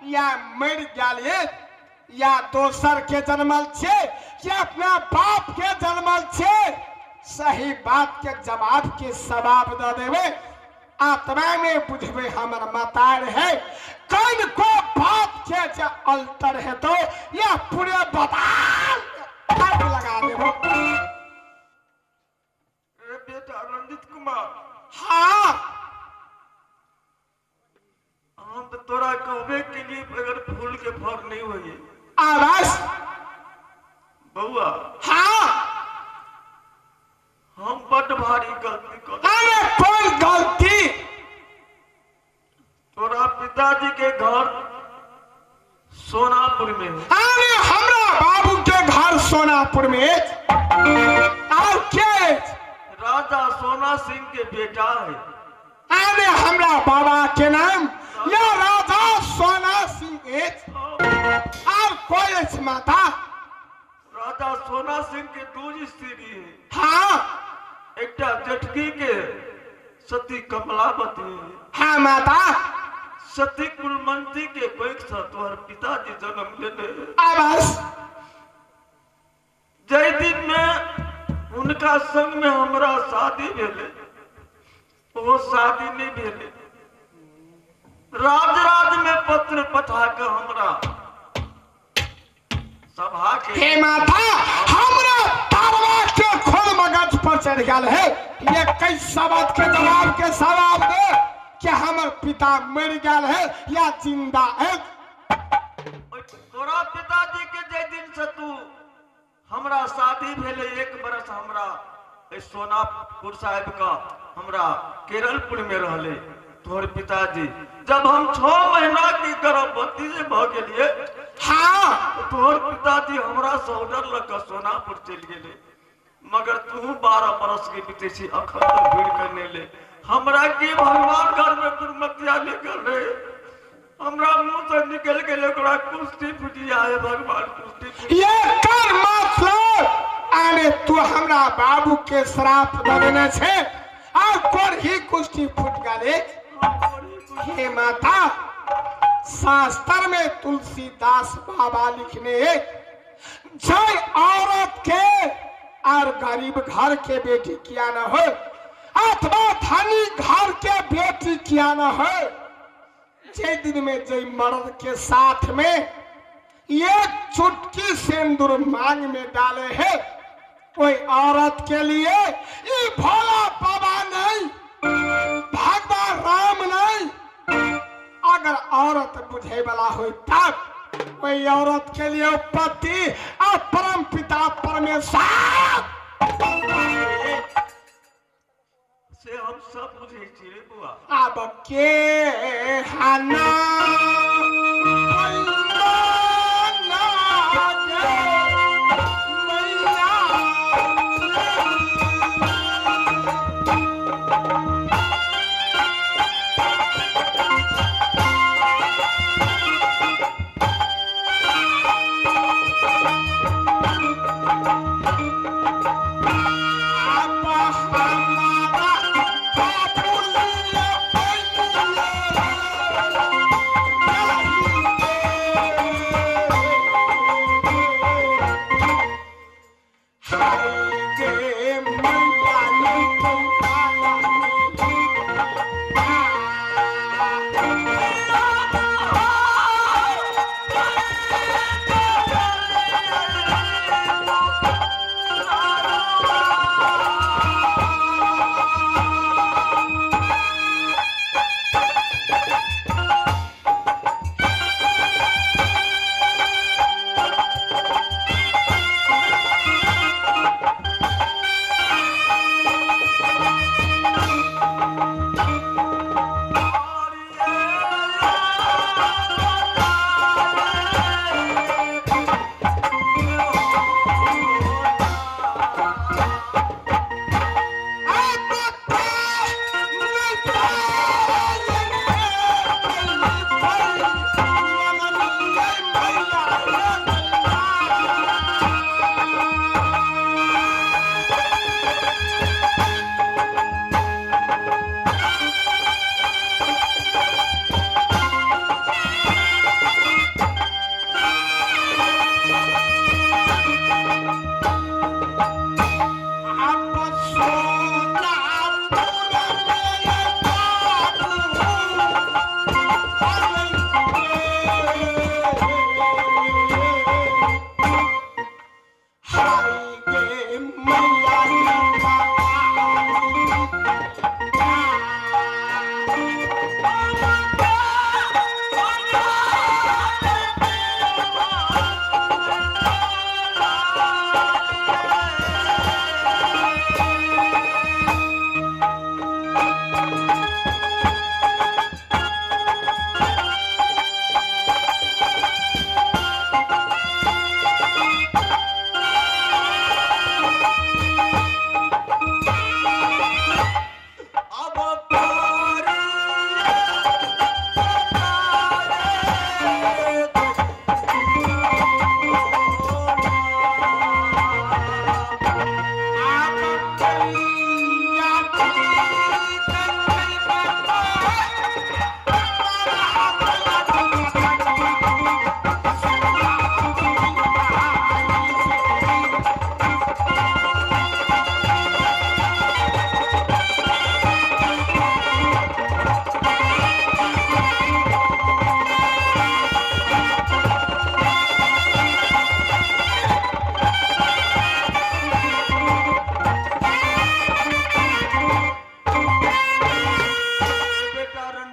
या मरि गेल अछि या दोसर के जन्मल छै या अपना बाप के जन्मल छै। सही बात के जवाब के सवाब दऽ देबै, आत्मा में बुझबै हमर मतार है। कौन को बात के जे अल्टर हेतौ या पूरे बदाल आग लगा देबो। रे बेटा रंजित कुमार। हाँ। हम तो तोरा कहबे के लिए अगर फूल के फर नहीं होइए। आवाज। बउआ। हाँ। हम बड भारी गलती कर। अरे कौन गलती? तोरा पिताजी के घर सोनापुर में है। अरे हमरा बाबू के घर सोनापुर में और के? राजा सोना सिंह के बेटा है। अरे हमरा बाबा के नाम या राजा सोना सिंह अछि। और कोई अछि माता? राजा सोना सिंह के दू स्त्री है। हाँ। एकटा जेठकी के सती कमलावती है। हाँ माता। सती कुलमंती के पैक से तोहर पिताजी जन्म लेने। आवाज। जय दिन में उनका संग में हमरा शादी भेले, वो शादी नहीं भेले। राज राज में पत्र पठा के हमरा सभा के। हे माता, हमरा तारवा के खोल मगज पर चढ़ गल है। ये कई शब्द के जवाब के सवाल दे कि हमर पिता मर गल है या जिंदा है। तोरा पिताजी के जे दिन से तू हमरा शादी भेले 1 बरस हमरा सोनापुर साहब का हमरा केरलपुर में रहले तोहर पिताजी। जब हम 6 महीना की गर्भवती से भ गेलिए, हाँ, तो तोहर पिताजी हमरा से ऑर्डर लऽ कऽ सोनापुर चलि गेले। मगर तू 12 बरस के बीते छी, अखन तक घुरि कऽ नहि ले। हमरा की भगवान घर में दुर्मतिया निकल रहे, हमरा मुंह से निकल गेल ओकरा कुश्ती फुटिया है भगवान कुश्ती। ये कर मतलब अरे तू हमरा बाबू के श्राप देने छे और कोरही कुश्ती फुट गेले। हे माता, शास्त्र में तुलसीदास बाबा लिखने जय औरत के और गरीब घर के बेटी किया न हो अथवा धनी घर के बेटी किया न हो, जे दिन में जय मर्द के साथ में ये चुटकी सिंदूर मांग में डाले है, कोई औरत के लिए ये भोला बाबा नहीं, भगवान राम नहीं। अगर औरत बुझे वाला हो तब कोई औरत के लिए पति और परम पिता परमेश्वर से हम सब बुझे छी रे बुआ। अब के हना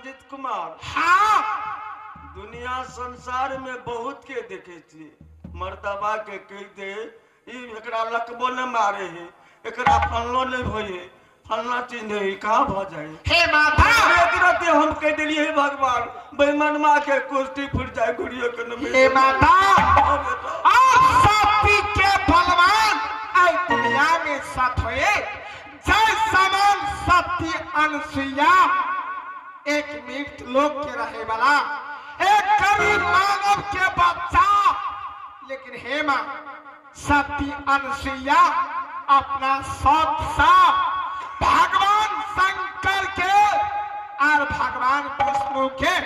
रंजीत कुमार। हाँ। दुनिया संसार में बहुत के देखे छी मर्दबा के कह दे ई एकरा लकबो न मारे है, एकरा फलनो नहीं होय है, फलना चीज नहीं, कहाँ भ जाए। हे माता, एक राते हम कह दिलिए हे भगवान बेईमानमा के कुश्ती फुट जाए गुड़ियो के न हे माता, हाँ बेटा। और सती के बलवान आई दुनिया में सत होए जय समान सती अनसुईया एक मृत लोक के रहे वाला एक गरीब मानव के बच्चा, लेकिन हे माँ सती अनसुईया अपना सत सा भगवान शंकर के और भगवान विष्णु के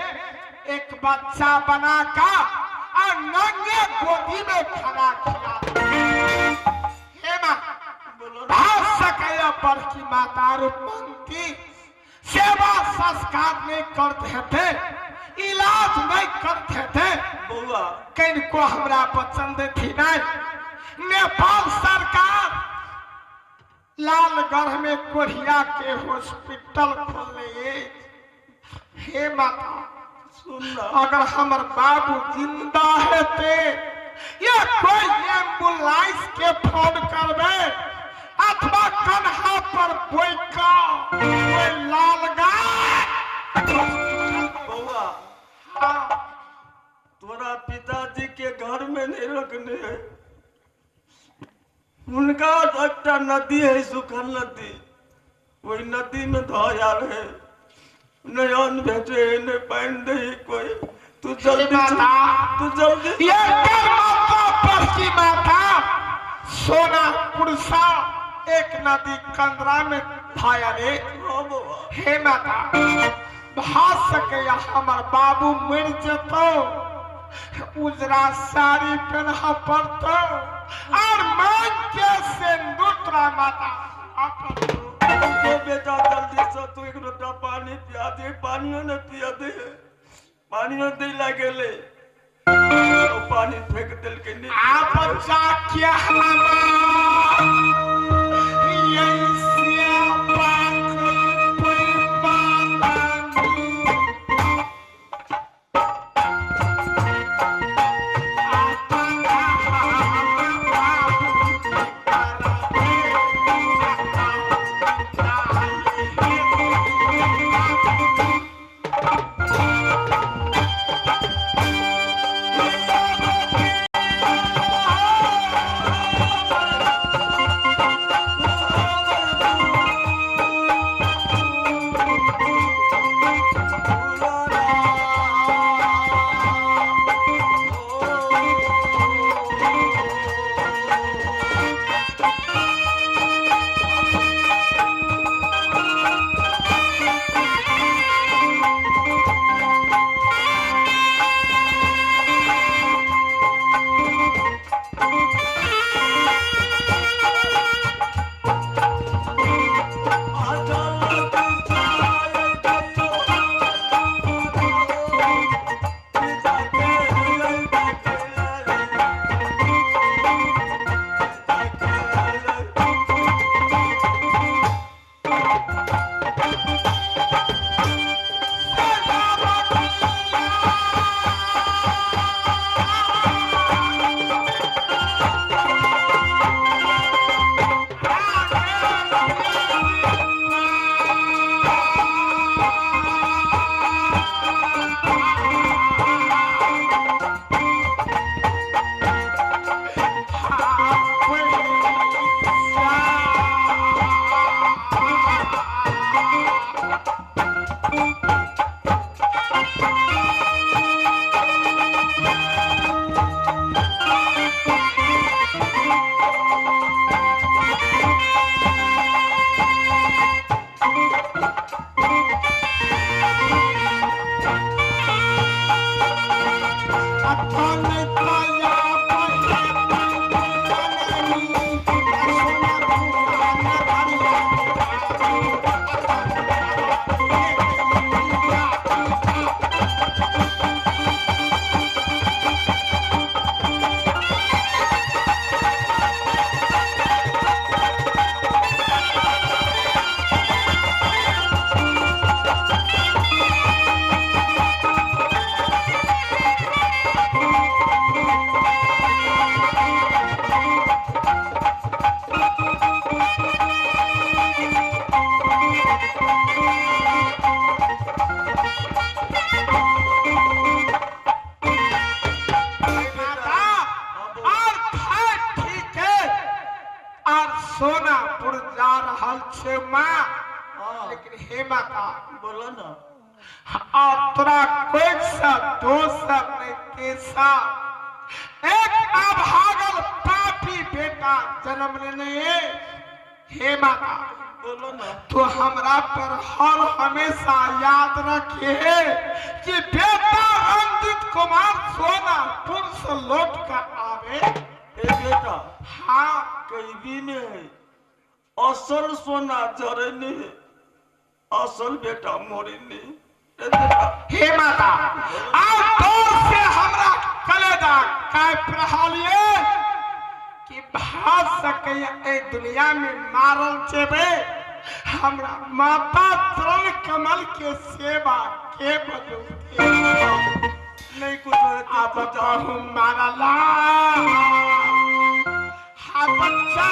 एक बच्चा बना का और नंगे गोदी में खड़ा किया। हे माँ भाग सके पर की माता रूपमंती सेवा संस्कार नहीं करते थे, इलाज नहीं करते थे, बउआ किनको हमरा वचन देती नहीं। नेपाल सरकार लालगढ़ में कोरिया के हॉस्पिटल खोलने। हे माता सुन ना, अगर हमर बाबू जिंदा हेते या कोई एम्बुलेंस के फोन करबे अथवा कन्हा पर बोइका कोई लालगढ़। बउआ तोरा पिताजी के घर में नहीं रखने है, उनका एकटा नदी है सुखल नदी, वही नदी में धोयाल है, नहीं अन्न भेटे है नहीं पानी दे कोई। तू जल्दी माता, तू जल्दी ये माता पर की माता सोना कुर्सा एक नदी कंदरा में धाया रे। हे माता भाग सके या हमर बाबू मर जतो उजरा साड़ी पहना पड़तो और मांग के सिंदूर तोरा माता अपन। तो बेटा जल्दी से तू एक लोटा पानी पिया दे, पानियो न पिया दे, पानियो दे लगे ले तो पानी फेंक दिल के नहीं। आप बच्चा क्या हमार ये हे माता बोला ना। आ तोरा कोई सा दोष नहीं केसा एक अभागल पापी बेटा जन्म लेने हे माता बोलो ना। तो हमरा पर हर हमेशा याद रखे कि बेटा रंजित कुमार सोनापुर से लौट कर आवे। ए बेटा हाँ कहीं में है असल सोना जरे नहीं असल बेटा मोरे नहीं। ए बेटा हे माता आज दौर से हमरा कलेजा कांप रहल ये कि भाग सके ए दुनिया में मारल जेबे हमरा माता चरण कमल के सेवा के बदलते नहीं कुछ है अब कहूँ मारला हाँ बच्चा।